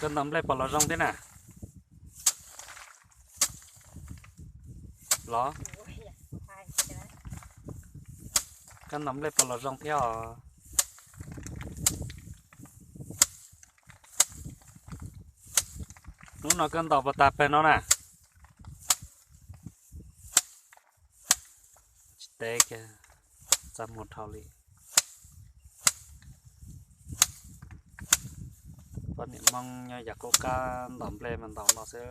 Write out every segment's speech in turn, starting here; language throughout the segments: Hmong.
Koj ntaus nplej puas los zoo thiab na? Los, koj ntaus nplej puas los zoo thiab os? Hnub no koj ntaus puas tas pawg no na? Tsis teb kiag, txaj muag dhau li. Poj niam Hmoob nyob yav qub qab ntaus nplej mas ntaus no xwb.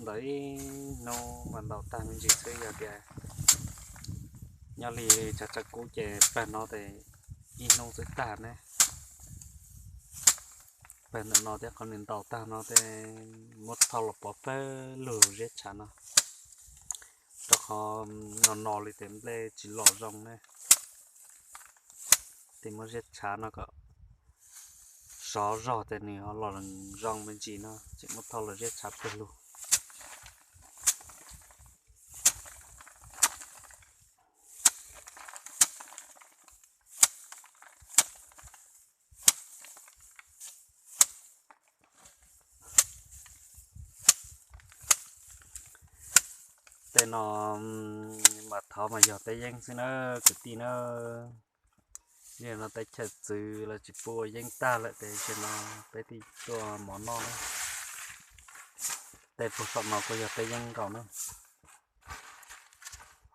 Ntaus ib hnub mas ntaus tag me ntsis xwb, yog tias nyob li tshav tshav kub ces pawg no ces ib hnub xwb tag ne. Pawg ntawm no thiab qhov nws ntaus tag no ces muab thau los pov pawg lug ziab tshav no, rau qhov no no li ces nplej tsis los zoo ne. Ces muab ziab tshav no kom sov zog ces nws ho los zoo me ntsis no ces muab thau los ziab tshav pawg lug. Tej no mas thov mas yog teb yeeb xwb na kwv tij na. Yog no teb chaws txwv los tsis pub ua yeeb tag lawm ces zaum no peb thiaj tuaj mov noj na. Tej puag saum no kuj yog teb yeeb nkaus na.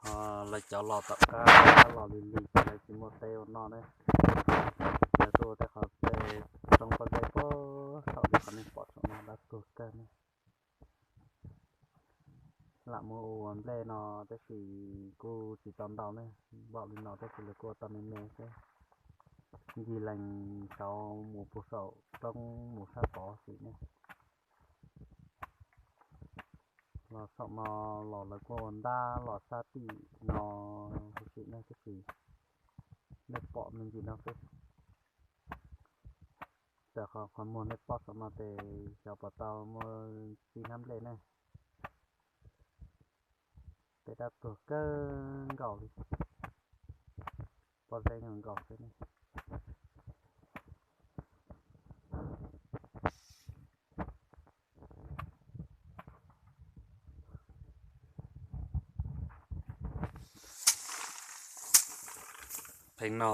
Ho lawv cov los tom qab los lig lig ces lawv tsis muaj teb ua noj ne. Lawv tuaj ua tej qhov tej roob pob zeb puag saum li qhov nej pom saum no dab tuag kawg ne. Lam muab ua nplej no tab sis kuj tsis tau ntau ne, npaum li no tab sis lawv kuj ua tau me me xwb. Ncig lees saud mus puag saum roob mus sab tod xwb ne. Los saum no los lawv kuj ua ntab los sab tim no huv si ne tab sis nej pom me ntsis no xwb. Tam qhov qhov muag nej pom saum no ces xyov puas tau muaj txiv hnab nplej ne. Tej dab tuag kawg nkaus li, pob zeb nkaus nkaus xwb ne. Pheej no,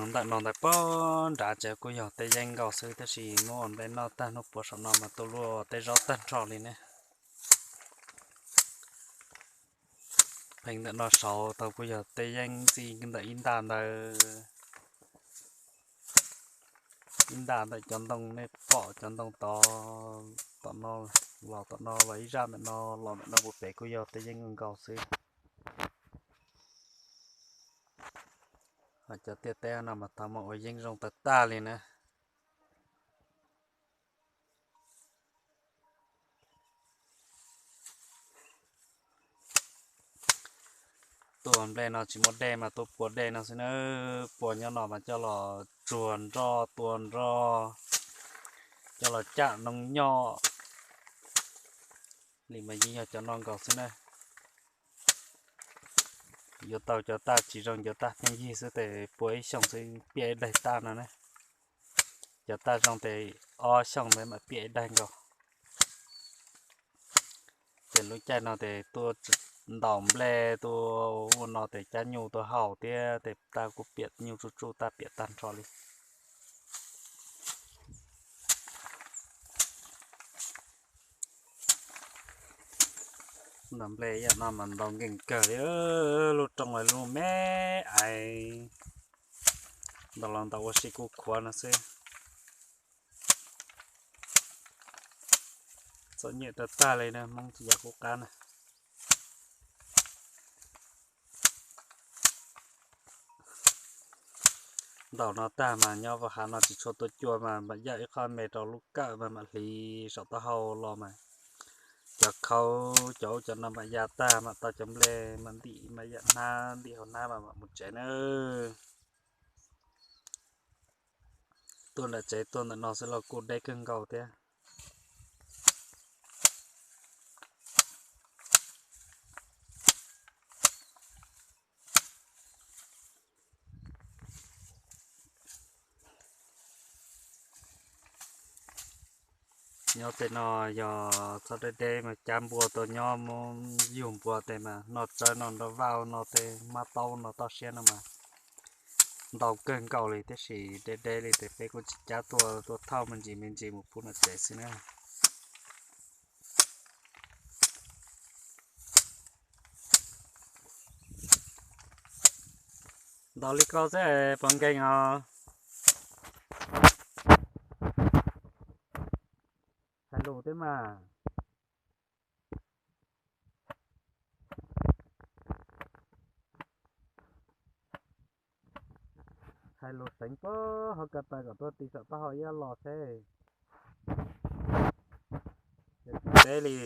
ntawm no ntawm pog nrad ces kuj yog teb yeeb nkaus xwb tab sis muab ua nplej noj tag hnub puav saum no mas tuaj luaj tej zaub tag nrho li ne. Pheej ntawm no saud tau kuj yog teb yeeb txij ntawm ib ntaj ntawd, ib ntaj ntawm cov ntoo nej pom cov ntoo tod, tom no los tom no los ib zaj ntawm no los ntawm no puag pem kuj yog teb yeeb nkaus xwb. Ho cov tiaj teb no mas tau mas ua yeeb zoo tag tag li na. Tuaj nplej no tsis muaj dej mas tuaj pua dej no xwb na. Pua nyob no mas coj los tsuag nroj tua nroj, coj los cam noob nyob li mas yeej yog cov no nkaus xwb na. Yuav tau cov taj tsis zoo, cov taj pheej yig xwb tes pua ib xyoos xwb piaj ib daig taj no na. Cov taj zoo tes ob xyoos ntawd mam piaj ib daig nkaus. Ces lub caij no tes tuaj ntaus nplej tuaj ua no tes cab nyuj tuaj haus thiab tes taj kuj piam nyuj tsuj tsuj taj piam tag nrho li. Ntaus nplej yam no mas ntaus nkees kawg li, lub rooj los lub me ais, ntaus los ntaus ua si kuj khuav no xwb. Txom nyem tag tag li na Hmoob txiv yam qub qab na. Ntaus no tag mas nyob vaj hav no tsis tshua tuaj cua mas mam yaj ib qho me rau lub kawm mas mam hliv saum taub hau los mas cov khau cov ub cov no mam ya tag mam tau cov nplej mam ntim mam yam hnab ntim hauv hnab mas mam mus tsev na. Tuaj nram tsev tuaj ntawm no xwb los kuj deb kawg nkaus thiab. Nyob tej no yog txhob deb deb mas cab npua tuaj nyob, muab yug npua tej mas noj tsawb no nrog vaj no tej mab taub no toj siab no mas ntau kawg nkaus li, tiam sis deb deb li ces peb kuj tsis cab tuaj, tuaj thauj me ntsis me ntsis mus pub nram tsev xwb na. Ntaus li ko xwb puas nkeeg os? Hais lus thiab mas. Hais lus seev puag hauv ko taw kom tuaj ti saum taub hau ib los seb. Tsis teb li.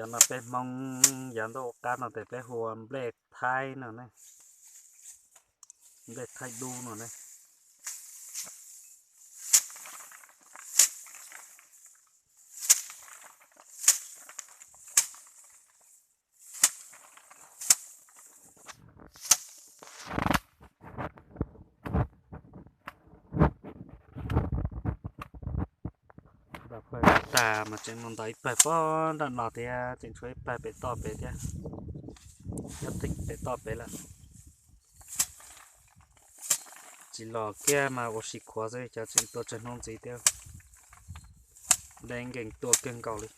Cov no peb Hmoob yav ntuj qab no ces peb hu ua nplej thaib no ne, nplej thaib dub no ne. Ntawm pawg tag mas tseem mus ntawm ib pawg pog nram no thiab, tseem tshuav ib pawg pem toj pem thiab, nyob theem pem toj pem lawm. Tsis los kiag mas ua si khuav xwb, cov tseem tuaj tsawg hnub ntxiv thiab. Deb nkeeg tuaj kawg nkaus li.